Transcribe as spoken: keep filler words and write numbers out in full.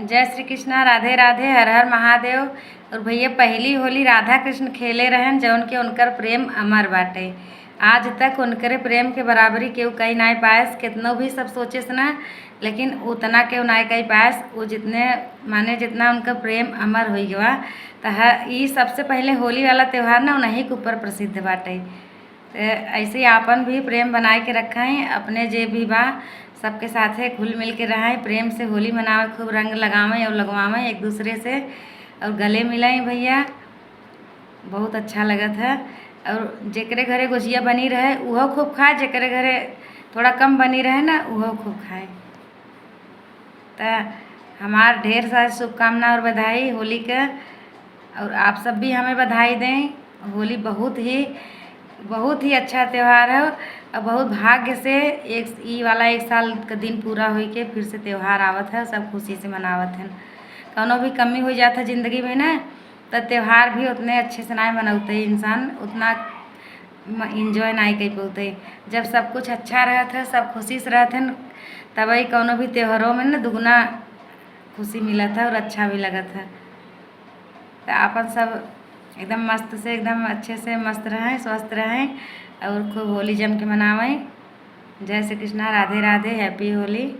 जय श्री कृष्णा, राधे राधे, हर हर महादेव। और भैया, पहली होली राधा कृष्ण खेले रहन, जौन के उनकर प्रेम अमर बाटे। आज तक उनकरे प्रेम के बराबरी केहू कई नाई पायस, कितनो भी सब सोचे से ना, लेकिन उतना केहू नाई कई पायस। वो जितने, माने, जितना उनका प्रेम अमर होई गवा। त ह-, ई सबसे पहले होली वाला त्योहार ना उन्हीं के ऊपर प्रसिद्ध बाटे। त ऐसे ही आपन भी प्रेम बनाए के रखें, अपने जे भी बा, सबके साथे घुल मिल के रहें, प्रेम से होली मनावें, खूब रंग लगावें और लगवावें एक दूसरे से, और गले मिलें भैया। बहुत अच्छा लगत है। और जेकरे घरे गुजिया बनी रहे, उहो खूब खाए, जेकरे घरे थोड़ा कम बनी रहे ना, उहो खूब खाए। त हमार ढेर सारी शुभकामना और बधाई होली के, और आप सब भी हमें बधाई दें। होली बहुत ही, बहुत ही अच्छा त्योहार है, और बहुत भाग्य से एक, ई वाला एक साल का दिन पूरा होई के फिर से त्योहार आवत है, सब खुशी से मनावत हैं। कौनो भी कमी हो जात है जिंदगी में ना, त त्योहार भी उतने अच्छे से नाई मनौते इंसान, उतना म-, enjoy नाई कर पौते। जब सब कुछ अच्छा रहत है, सब खुशी से रहत हैं, तबही कौनो भी त्योहारों में ना दुगुना खुशी मिलत है और अच्छा भी लगत है। त आपन सब एकदम मस्त से, एकदम अच्छे से मस्त रहें, स्वस्थ रहें और खूब होली जम के मनावें। जय श्री कृष्णा, राधे राधे, happy होली।